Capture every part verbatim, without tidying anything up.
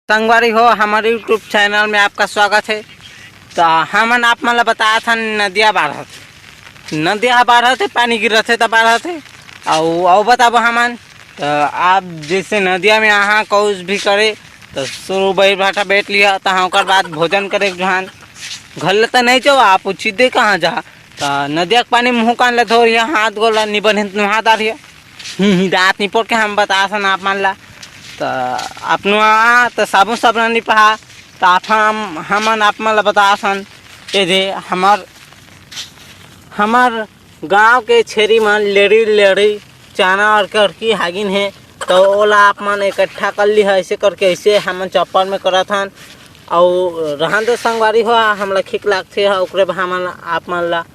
संगवारी हो, हमर YouTube चैनल में आपका स्वागत है। तो हमन आप मन ला बताथन, नदिया बाढ़त, नदिया ह बाढ़त है, पानी गिरत है त बाढ़त है, अउ अउ बताबो हमन। तो आप जैसे नदिया में आहा कुछ भी करे, तो सुरू बइर भाटा बेट लिया, तो ओकर बाद भोजन करे के जुहान घर ले तो नहीं जाओ, आप उचित दे कहाँ जा। तो नदिया के पानी मुँह कान ले धोरिया, हाथ गोला निबन हित नहा दारिया। ही ही दांत निपोर के हम बतासन आप मन ला। तो आप नुआ तो साबुन साबुन नहीं पहा, तो आप हम हमन आप मन ला बतासन। ये दे हमर हमर गांव के छेरी मन लेड़ी लेड़ी चना और करकी हागिन है, तो ओला आप मन इकट्ठा कर ली है। ऐसे करके ऐसे हमन चप्पल में करत हन। अउ रहन दे संगवारी हो, हमला खिक लागथे ह, ओकरे बर हमन आप मन ला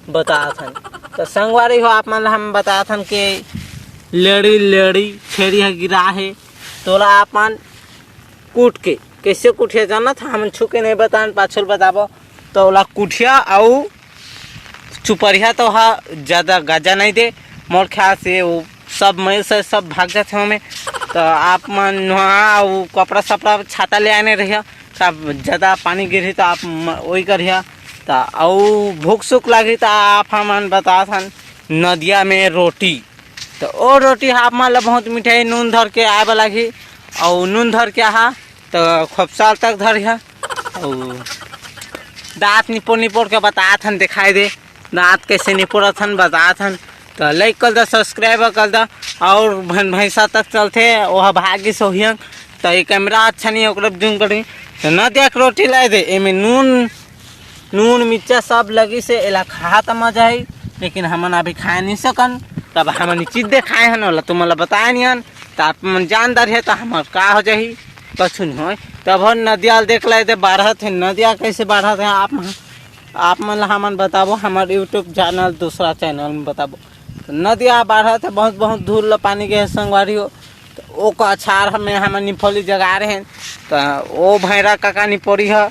बतात हन। तो संगवारी हो, आप मन ला हम बतात हन कि लेड़ी लेड़ी छेरी ह गिरा हे, तोला आप मन कूट के, कैसे कुटिया जानत ह, हमन छू के नहीं बतान, पाछल बताबो। तो ओला कुटिया अउ चुपरिया तो हा ज्यादा गाजा नहीं दे, मोर ख्याल से वो सब मैल से सब भाग जाथे ओमे। तो आप मन वहाँ वो कपड़ा सपड़ा छाता ले आने रहिया, सब ज्यादा पानी गिरही तो आप म-, वही करिया। तो अउ भूख सुख लागी तो आप हमन बतात हन नदिया में रोटी। तो ओ रोटी हा आप मन ला बहुत मिठाई नून धर के आए वाला ही, अउ नून धर के आहा तो खूब साल तक धरिया। अउ दांत निपोर निपोर के बतात हन, दिखाई दे दांत कैसे निपोरत हन, बतात हन। तो लाइक कर दा, सब्सक्राइब कर दा। और भन भैंसा तक चलथे, ओह भागी सोहियन। तो ये कैमरा अच्छा नहीं, ओकरे जूम करी। तो नदिया के रोटी लाए दे, एमे नून नून मिर्चा सब लगी से एला खा त मजा आई, लेकिन हमन अभी खाए नहीं सकन। तब हमन ई चीज दे खाए हन, ओला तुमन ला बताए नहीं हन, त आप मन जानदार है, त हमर का हो जाही, कछु नहीं होय। तब हर नदिया ल देख ले दे, बाढ़त है, नदिया कैसे बाढ़त है, आप मन, आप मन ला हमन बताबो, हमर YouTube चैनल दूसरा चैनल में बताबो। तो नदिया बाढ़त है, बहुत बहुत दूर ला पानी गए संगवारी हो। तो ओकर अछार में हमन निपोली जगा रहे हैं। तो ओ भैरा काका निपोरी ह,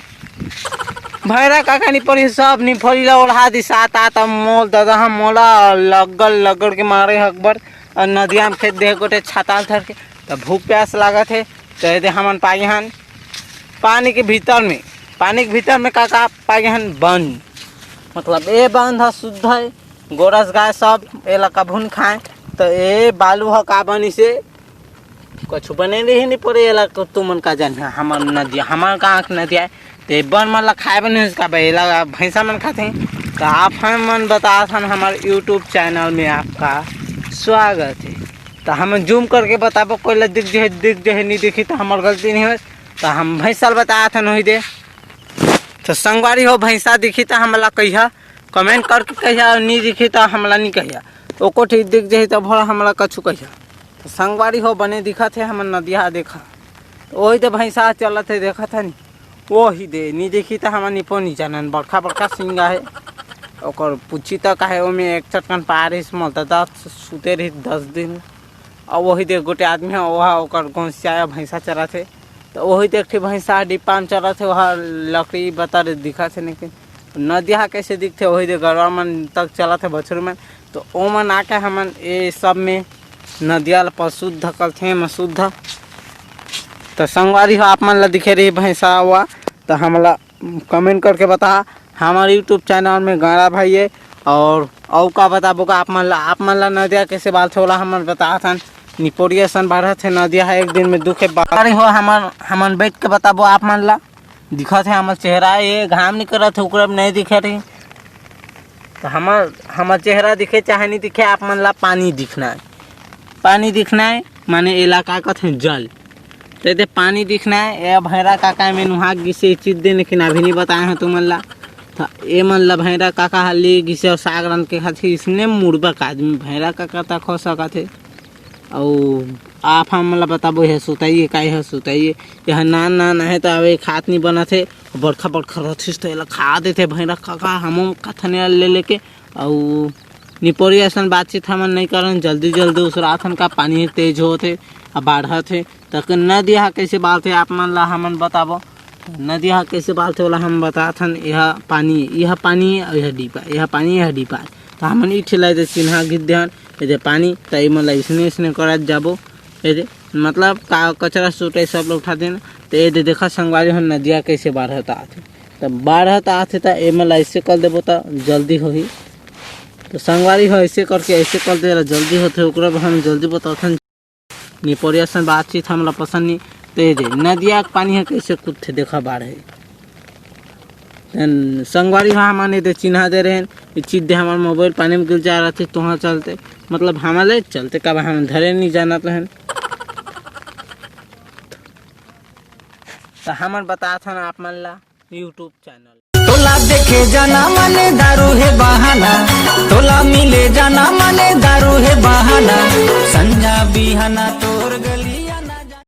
भैरा काका निपोरी सब निपोली ला ओढ़ा दिस। आत आत मोल दादा हम मोला लगल लगड़ के मारे हकबर। और नदिया में फेंक दे गोटे छाताल धर के। तो भूख प्यास लागत है, तो ये दे हमन पागे हन पानी के भीतर में, पानी के भीतर में काका पागे हन बंद। मतलब ए बंद ह शुद्ध है, गोरस गाय सब एला कभू न खाए। तो ए बालू ह का बनी से कछु बने रही नहीं पड़े, एला तो तुमन का जान है, हमर नदिया, हमर गाँव के नदिया है। तो ए बन मन ला खाए बने का बे, एला भैंसा मन खाते हैं। तो आप हम मन बतात हन, हमर YouTube चैनल में आपका स्वागत है। तो हम जूम करके बताबो, कोई ला दिख जे, दिख जे नहीं दिखी तो हमर गलती नहीं हो। तो हम भैंसा ल बतात हन वही दे। तो संगवारी हो, भैंसा दिखी तो हमला कहिया, कमेंट करके कहिया, नहीं दिखी तो हमला नहीं कहिया। ओको ठीक दिख जाही तो भला हमला कछु कहिया। तो संगवारी हो, बने दिखत है हमर नदिया, देखा। तो वही दे भैंसा चलत है, देखत है नी। वही दे, नहीं देखी तो हमर निपो नहीं जानन, बड़का बड़का सिंगा है। ओकर पुच्छी तक आहे, ओमे एक चटकन पारिस मलता दस, सुते रही दस दिन। और वही दे गोटे आदमी है, वह ओकर गोंसिया भैंसा चरत है। तो वही दे एक ठे भैंसा डिब्बा में चरत है, वह लकड़ी बतर दिखत है, लेकिन नदिया ह कैसे दिखथे, वही दे गरवा मन तक चलत है बछरू मन। तो ओमन आके हमन ये सब में नदिया ल पशुद्ध करथे, एमा शुद्ध। तो संगवारी हो, आप मन ला दिखे रही भैंसा हुआ, तो हमला कमेंट करके बता। हमारे YouTube चैनल में गाना भाई है। और अउ का बताबो का आप मन ला, आप मन ला नदिया कैसे बालथे ओला हमन बतात हन। निपोरिया सन बाढ़त है नदिया है, एक दिन में दुखे बाढ़ हो। हमन हमन बैठ के बताबो आप मन ला। दिखत है हमर चेहरा, ये घाम निकलत है, ओकरा में नहीं दिखे रही। तो हमर हमर चेहरा दिखे चाहे नहीं दिखे, आप मन ला पानी दिखना है, पानी दिखना है, माने इलाका कथे जल। तो ये दे पानी दिखना है, ये भैरा काका में नुहाक गिसे चीज दे, लेकिन अभी नहीं बताए हैं तुमन ला। तो ये मन ला भैरा काका हा ले गिसे और साग रंध के खाथे, इसने मुड़बक आदमी भैरा काका तक हो सकत है। अउ आप हमन ला बताबो, यह सुताई है, का यह सुताई है? यह नान नान है, तो अबे खात नहीं बनत है। बड़खा बड़खा रथिस, तो एला खा देथे भैरा काका, हमो कथन ले लेके। अउ निपोरी असन बातचीत हमन नहीं करन, जल्दी जल्दी उसराथन का पानी तेज होत हे, अब बाढ़त हे। तक नदिया ह कइसे बालथे, आप मन ला हमन बताबो। नदिया ह कइसे बालथे, ओला हम बताथन। यह पानी, यह पानी, यह डीपा, यह पानी, यह डीपा। त हमन ई ठेला दे चिन्हा गिद्ध हन, एदे पानी, त एमन ला इसने इसने करत जाबो। एदे मतलब का कचरा सुटे सब लोग उठा देन। तो ये दे देखा संगवारी हो, नदिया कैसे बाढ़त आथे। तो बाढ़त आथे तो एमन ला ऐसे कर देबो तो जल्दी होही। तो संगवारी हो, ऐसे करके ऐसे कर दे ला जल्दी होथे, ओकरा बर हम जल्दी बताथन। निपोरिया सन बातचीत हमला पसंद नहीं। तो ये दे नदिया के पानी है कैसे कूदथे, देखा बाढ़ है। तेन संगवारी हो, हमन ये दे चिन्हा दे रहेन, ये चीज दे हमार मोबाइल पानी में गिर जा रहा थे, तुहाँ चलते, मतलब हमारे चलते कब हम धरे नहीं जानत रहेन। तो हमन बताथन आप मन ला YouTube चैनल। तोला देखे जाना माने दारू हे बहाना, तोला मिले जाना माने दारू हे बहाना। संझा बिहाना